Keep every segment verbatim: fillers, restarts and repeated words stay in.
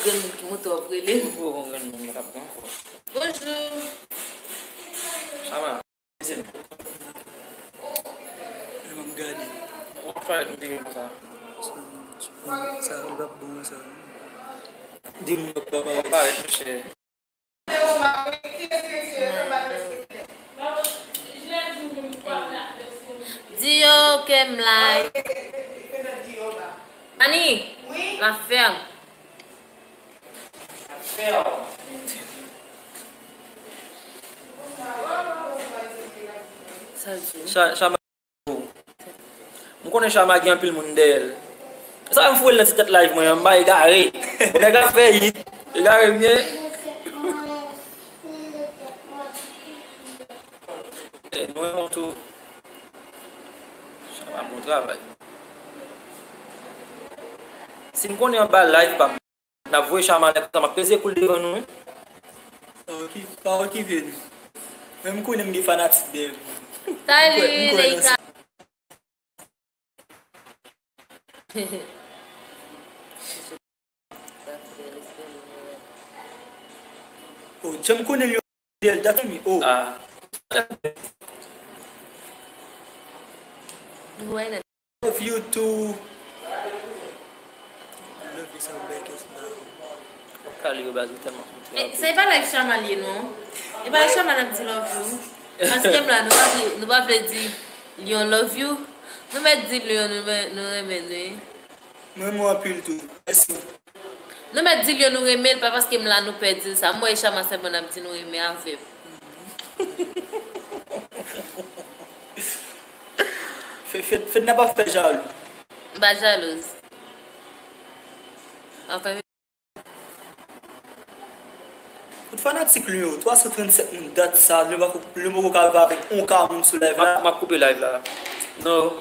Granmoun ki moute w ap rele. Ou gwo granmoun, mwen t ap pran ankò. Bonjou. Chama. Lè m ap gade. W ap fè yon videyo konsa. Sa, sa, li p ap bon, sa. Di m, papa. Parèt, monchè. Di yo ke m la. Ani, la fèm. Sa l di? Cha-, Chama, m konnen Chama gen anpil moun dèyè l. Sa fè m foure l nan ti tèt live mwen an, m ba egare. Nèg la fè hit. Egare byen. Eh, nou renmen w tou. Chama, bon travay. Si m konnen anba live pa m, n ap voye Chama anlè konsa, m ap peze kou l devan nou, wi. Pa oki-, pa okipe nou. Menm konnen m gen fanatik dèyè m. Salut, Leïka. Oh, jan m konnen l yo dèyè l dat, wi. Oh. Ah. Love you too. Love you so back as well. Kale yo baz, ou tèlman foutre. Eh, se pa like Chama li ye non. E pa like Chama n ap di love you. Paske m la, nou pa vle, nou pa vle di Lion love you. Nou mèt di Lion nou, nou renmen nou, wi. Mwen renmen w anpil tou. Mèsi. Nou mèt di Lion nou renmen l, pa paske m la nou pè di l sa. M wè e Chama sèlman n ap di nou renmen avè m. Fed, Fed, Fedna pa fè jalou. M pa jalouz. Anfen. Tout fanatik Lion, twa san trannsèt moun dat sa, Lion poko, Lion poko ka rive avèk yon ka moun sou live la. M ap, m ap koupe live la. Non,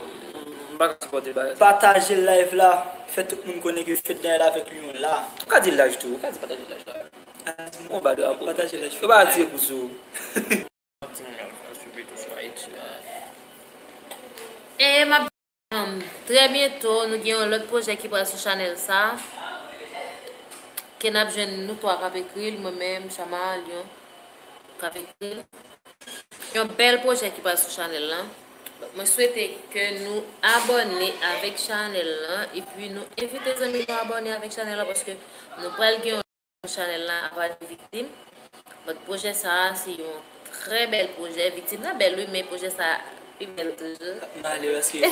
m pa ka sipòte bagay sa. Pataje live la, fè tout moun konnen ke Fedna avèk Lion la. Ou ka di live tou, ou ka di pataje live la. Ah, di m. Ou ba de apo. Pataje live. Ou pa atire kou sou. Ti moun yo ap swiv tou sou Ayiti la. E m ap, um, trè byento, nou gen yon lòt pwojè ki pral sou chanèl sa. Ke n ap jwenn nou twa k ap ekri l, mwen menm, Chama, Lion, k ap ekri l. Yon bèl pwojè ki pral sou chanèl lan. Mwen swete ke nou abòne avèk chanèl lan, epi nou envite zanmi nou abòne avèk chanèl lan, paske nou pral gen yon chanèl lan apa de viktim. But pwojè sa a se yon trè bèl pwojè. Viktim nan bèl wi, men pwojè sa a pi bèl toujou. Male paske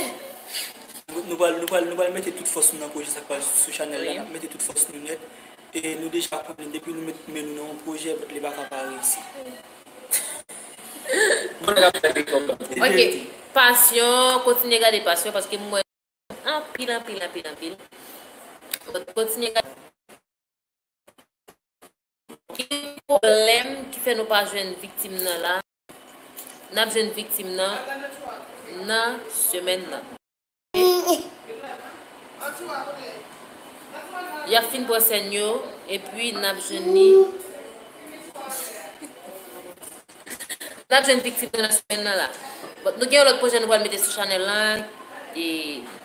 nou, nou pral, nou pral, nou pral mete tout fòs nou nan pwojè sa k pral sou chanèl la. Wi. N ap mete tout fòs nou nèt. E nou deja konnen depi nou met men nou nan yon pwojè, but li pa ka pa reyisi. Bon, n ap fè big up. Ok, Passion, kontinye gade Passion paske m wè anpil, anpil, anpil, anpil. But kontinye gade. Gen pwoblèm ki fè nou pa jwenn viktim nan la. N ap jwenn viktim nan nan semèn nan. Y ap fin pran sèn yo, epi n ap jwenn li. N ap jwenn viktim nan nan semèn nan la. Bon, nou gen yon lòt pwojè nou pral mete sou chanèl lan. E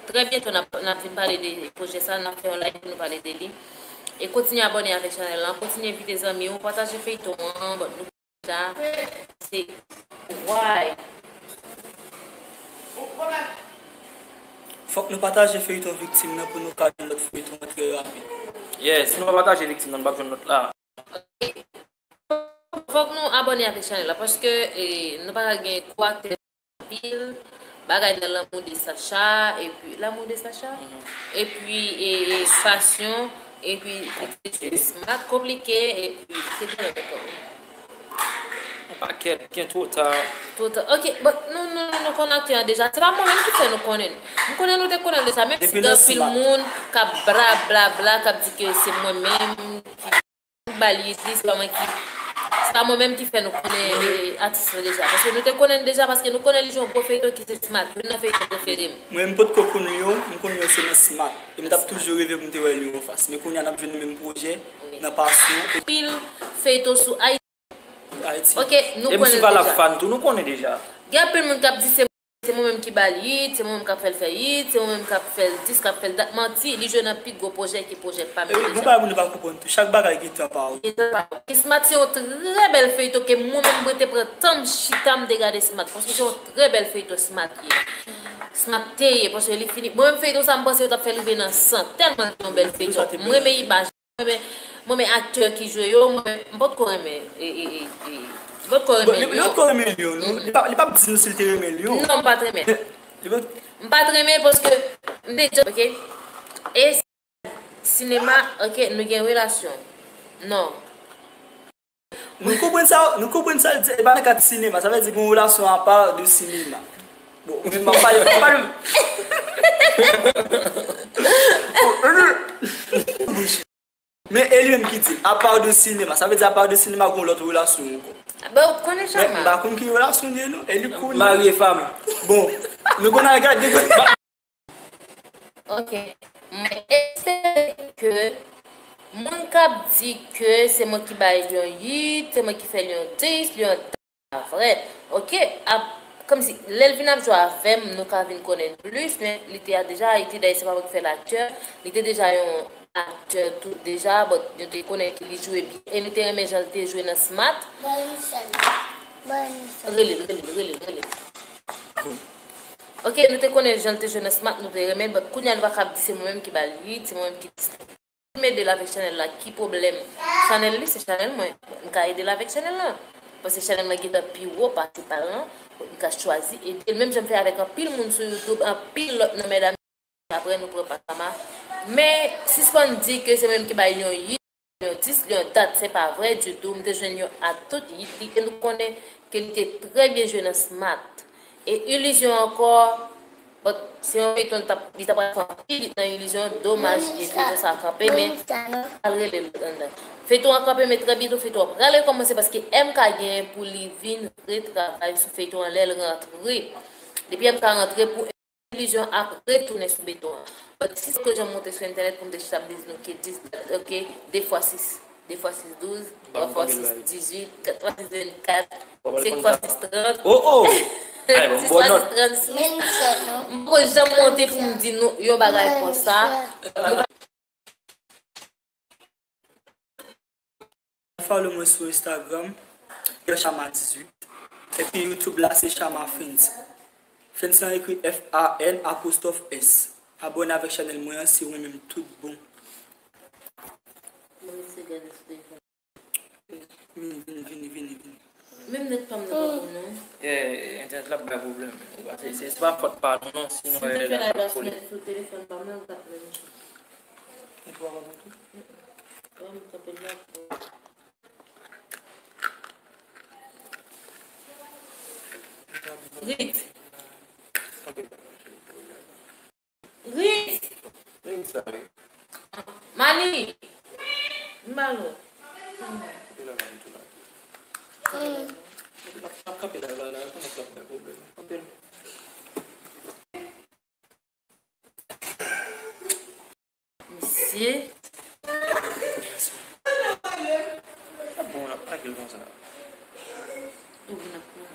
trè byento, n ap, n ap vin pale de pwojè sa, n ap fè yon live pou nou pale de li. E kontinye abòne avèk chanèl lan, kontinye envite zanmi w, pataje feyton an. Bon, nou sa, se why. Fòk nou pataje feyton viktim nan pou nou ka gen lòt feyton an trè rapid. Yes, si nou pa pataje viktim nan, nou p ap jwenn lòt la. Fòk nou abòne avèk chanèl la, paske, eh, nou pa ka gen kou aktè anpil, bagay nan L'amour de Sacha, epi L'amour de Sacha, epi, eh, eh, Passion, epi Smat, konplike, epi se trè lòt ankò. Yon pakèt, gen twò ta. Twò ta. Ok, bon, nou, nou, nou, nou konn aktè an deja. Se pa mwen menm ki fè nou konnen l. M konnen nou te konnen l deja, menm si gen anpil moun k ap bla, bla, bla, k ap di ke se mwen menm ki ba li ide, se pa mwen ki, se pa mwen menm ki fè nou konnen, eh, atis lan deja. Paske nou te konnen l deja, paske nou konnen li jwe yon gwo feyton ki se Smat, youn nan feyton prefere m. Mwen, m potko konn Lion, m konn Lion se nan Smat. E m t ap toujou reve pou m te wè Lion anfas. Men kounye a n ap jwenn menm pwojè, nan Passion. Pil feyton sou Ayiti. Ayiti. Ok, nou konnen l deja. E m sou Valab Fan tou, nou konnen deja. Gen anpil moun k ap di se Se mwen menm ki ba l hit, se mwen menm k ap fè l fè hit, se mwen menm k ap fè l dis, k ap fè l dat. Manti, li jwe nan pi gwo pwojè ki pwojè pa m deja. Gon bagay moun yo pa konprann tou, chak bagay gen tan pa l. Gen tan pa l. E Smat se yon trè bèl feyton ke mwen menm mwen te pran tan m chita m te gade Smat. Paske se yon trè bèl feyton Smat ye. Smat te ye, paske li fini. Mwen menm feyton sa m panse yo t ap fè l rive nan san. Tèlman l te yon bèl feyton. Mwen renmen imaj. Mwen renmen, mwen renmen aktè ki jwe yo, mwen, m potko renmen, e, e, e, e, m potko renmen Lyon. Li potko renmen Lyon, non? Li pa, li p ap di nou si l te renmen Lyon. Non, m pa t renmen. M pa t renmen paske m te di, ok? E sinema, ok, nou gen relasyon. Non. Nou konprann sa, nou konprann sa l di, e pa nan kad sinema, sa vle di gen yon relasyon apa de sinema. Bon, men m ap pale, m ap pale. Men e li menm ki di, apa de sinema, sa vle di apa de sinema gen yon lòt relasyon ankò. Ben, ou konnen Chama. Men m pa konn ki relasyon li ye non, e li konnen. Mari e fanm. Bon, nou konn al gade. Ok. Mwen espere ke moun k ap di ke se mwen ki bay Lyon hit, se mwen ki fè Lyon dis, Lyon dat, pa vre. Ok, ap, kòmsi, lè l vin ap jwe avè m, nou ka vin konnen l plis, men li te a deja Ayiti, dayè se pa mwen ki fè l aktè, li te deja yon aktè tou deja, but nou te konnen ke li jwe byen, e nou te renmen jan l te jwe nan Smat. Rele l, rele l, rele l, rele l. Ok, nou te konnen jan l te jwe nan Smat, nou te renmen, but kounye a nou pa ka ap di se mwen menm ki ba l hit, se mwen menm ki di. M ede l avèk chanèl la, ki pwoblèm? Chanèl li, se chanèl mwen. M ka ede l avèk chanèl la. Paske chanèl mwen gentan pi wo pase pa l lan, m ka chwazi ede l. Menm jan m fè avèk anpil moun sou YouTube, anpil lòt nan medam. Apre nou pran pa Chama. Men sispann di ke se mwen menm ki bay Lyon hit, Lyon dis, Lyon dat, se pa vre ditou. M te jwenn Lyon ak tout hit li e nou konnen ke li te trè byen jwe nan Smat. E Ilizyon ankò, but se yon feyton li t ap, li t ap pral fè anpil hit nan Ilizyon, domaj e feyton sa a kanpe, men al rele lòt anndan. Feyton an kanpe, men trè byento feyton an pral rekòmanse paske M K genyen pou li vin retravay sou feyton an lè l rantre. Depi M K rantre pou Ilizyon ap retounen sou beton an. But si se ke jan m monte sou entènèt pou m te chita m te di nou ke dis, ok, de fwa sis, de fwa sis douz, twa fwa sis dizuit, kat fwa sis vennkat, senk fwa sis trant, sis fwa sis trannsis. M poko janm monte pou m di nou yon bagay konsa. Follow mwen sou Instagram, Pierre Chama dizuit. Epi YouTube la, se Chama Fans. Fans lan ekri F A N apostwòf S. Abòne avèk chanèl mwen an si w renmen m tout bon. Vini, vini, vini, vini, vini. Menm nèt pa m nan pa bon non. Eh, entènèt la ap bay pwoblèm. Se, se, se pa fòt pa nou non, si nou wè la ap kole. Sou telefòn pa m nan, l t ap menm. Ou pran kòman tou? Wè, m kanpe la. Rit. Rit. Rit sa, wi. Mani. M ba l. Ap kanpe la, la, la, konnen k ap bay pwoblèm. Kanpe. Mesye. Bon, l ap lage l konsa. Ou vin ap pran.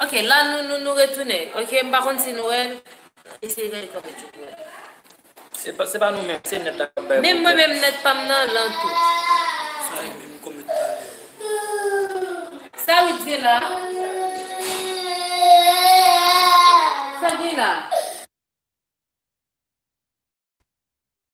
Ok, la nou, nou, nou retounen. Ok, m pa konn si nou wè l. Eseye gade kòmantè yo. Se pa, se pa nou menm, se nèt la k ap bay pwoblèm. Menm mwen menm nèt pa m nan lan tou. Sa e menm kòmantè. Sa ou di la? Sa gen la?